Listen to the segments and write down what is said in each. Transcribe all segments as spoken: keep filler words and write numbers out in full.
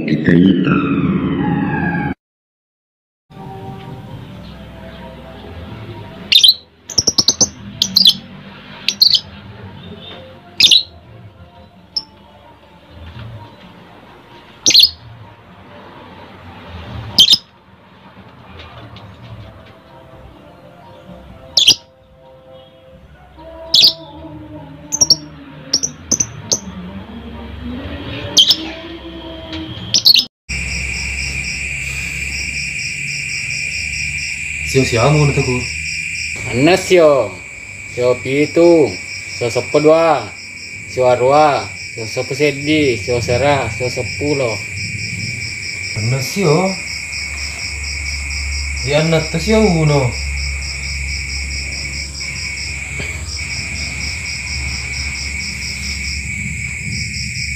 Ita-ita. Sio siamu na teku. Enneng sio, sio pitu, sio seppulo dua, sio aruwa, sio seppulo seddi, sio sera, sio seppulo. Enneng sio. Iya enneng tu sio uno.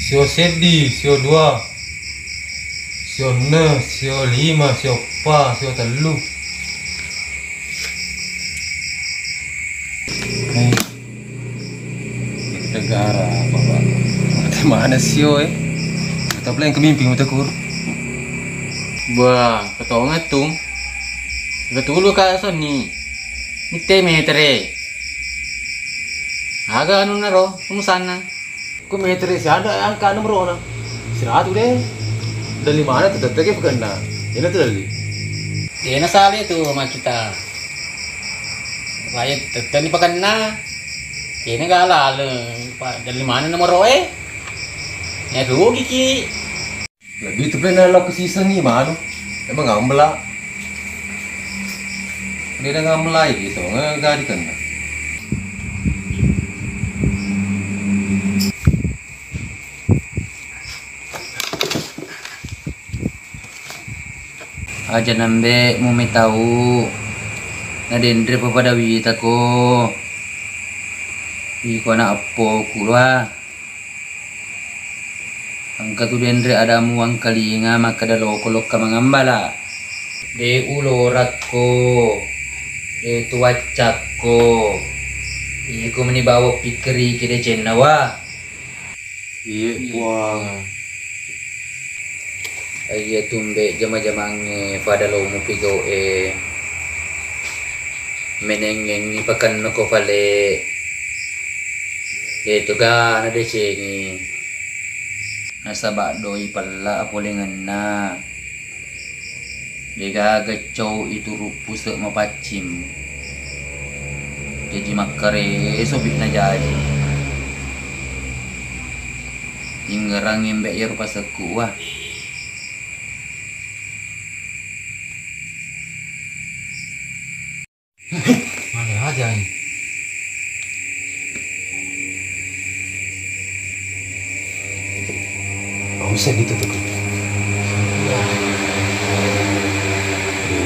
Sio seddi, sio dua. Sio enneng, sio lima, sio eppa, sio tellu. Eh. Negara apa, Pak? Mate mana sio, eh? Tapi yang kemimpi mata kur. Wah, ketonga tung. Ketulu ka sonni. Mitte metere. Aga anu naro, pemusana. Ko metere siada angka nomorona. Siratu de. Dali mana tu tette ke pakenna. Ina tu dali. Ina sale tu makita. Lain tette ni pakenna. Ina gala ale. Pak, dali mana nomor roe? Ya rugi ki. Lebih tu pernah lo ke season ni manu. Emang ngambela. Dia dah ngambela gitu. Nggak dikenal. Aja nambe mumetau nadenre papada witako. Iko anak eppo kulua. Engka tu denre adamu wangkalinga makkeda loko lokka mangambala. De ulorakko, de tuaccakko. Iko meni bawa pikiriki decenna wa. Iya, Puang. Iya tumbe jama-jamangnge pada lo mupigau e. Menengengi pakanna ko fale. De tu ga na decengi. Nasaba doi pella apolengenna. Degaga cau itu ruppuse mapaccing. Jaji makkareso pi'na jaji. Ingerang embe iyaro pasekku wa. Mana aja ini. Bisa ditutup.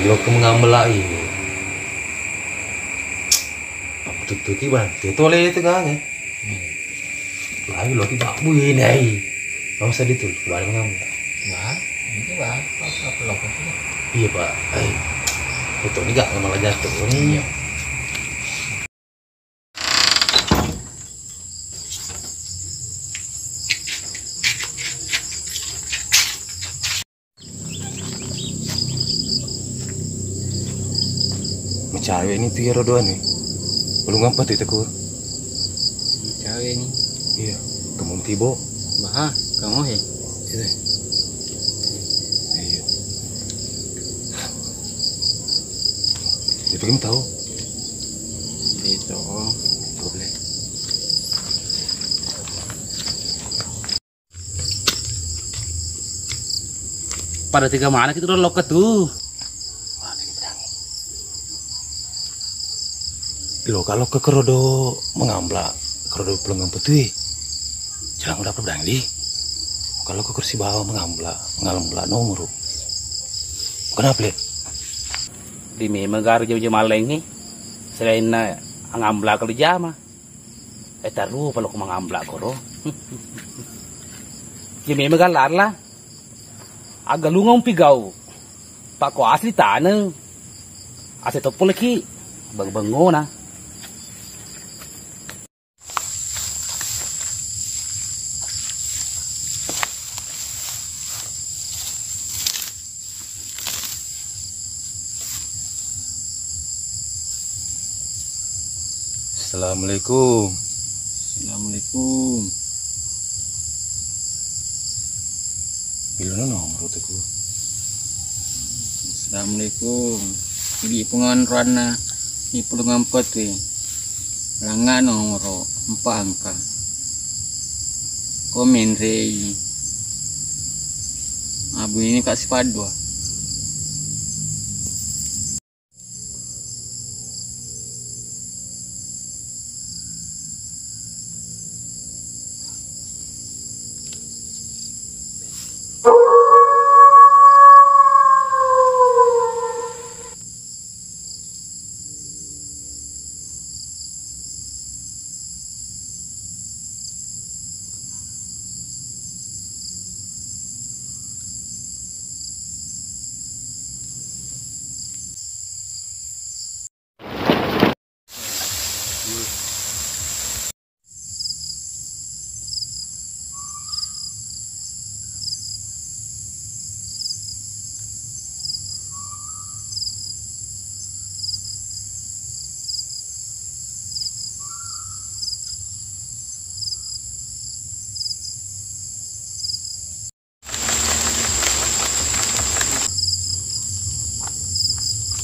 Lo ke mengambil lagi. Aku tutupi bang. Itu oleh itu kan ya. Lagi lo kita bui nai. Kamu sedih tuh, kembali mengambil. Nah, ini bang, pas apa lo? Iya pak. Itu ini gak malah jatuh ini. Iya. Macawe ni tu iyaro doa ni. Ulung apa tu tekur? Macawe ni. Iya, kamu tibo. Baha, kamu he. Iya. Iya. Itu kamu tahu? Itu. Boleh. Pada tiga mana kita udah lokka tu. Lo kalau ke kerodo mengambla, kerodo pelenggang petui. Jangan udah pedang di. Kalau ke kursi bawah mengambla, mengambla nomor. Kenapa le? Di memang garu jam-jam malengi. Selain na ngambla kalau jama. Eh, tarupa lo ko mangambla koro. Iya memang galarla. Aggalungeng pigau. Pak ko asli taneng. Ase toppo leki. Beng-bengona. Assalamualaikum. Assalamualaikum. Bilo no nomor teku. Assalamualaikum. Di pengonroanna di pulung empat we. Langa nomor empat angka. Komen rei. Abu ini kasih padua.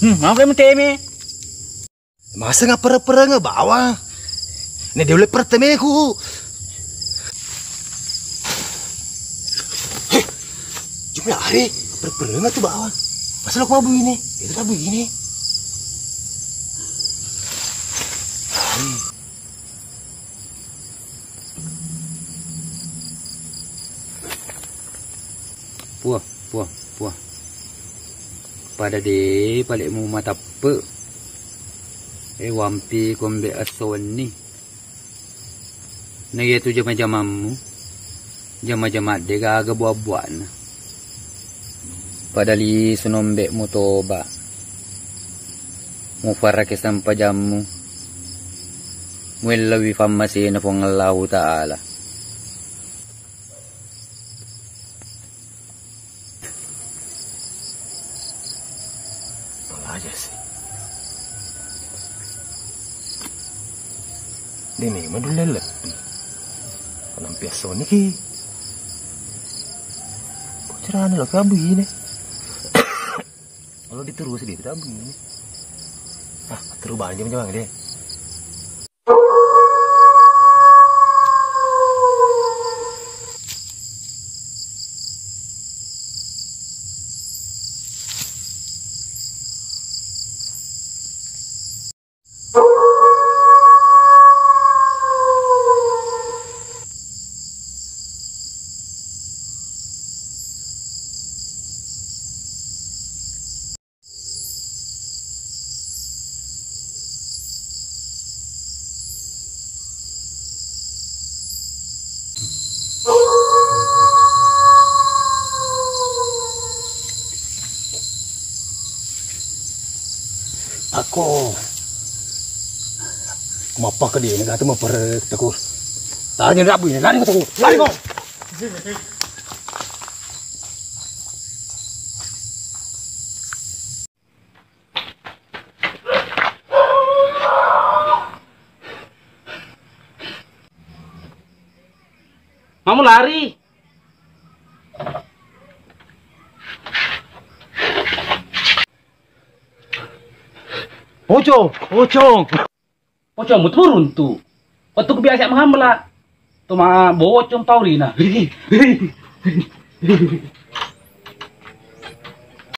Hmm, mau kamu teme? Masa nggak pereng-pereng bawang? Ini dia oleh pertemeku. Heh, cuma hari pereng-pereng tuh bawang. Masa lo kok begini? Itu tak begini. Puah, puah, puah. Pada de pale mu matappe. E wampi kombe esso wenni. Naiya tu jama-jamammu. Jama-jama de gaga buah-buahna. Pada lisu nombe mu toba. Mufarraki sempajammu. Muellawi fammasena Puang Allahu Ta'ala. Aja sih. Dene madulele. Nampi assoni ki. Bocerana lo kabu ini. Kalau diterusi dia tidak begini. Ah, terus banyak jam deh. Ako. Mappa ke dia, nggak tuh maper teku. Tanya nggak bu ini, lari ke teku, lari kok. Mamu lari. Pocong, pocong. Pocong mutu runtu. Waktu ku biasa mengamla. Tuma bocong paurina.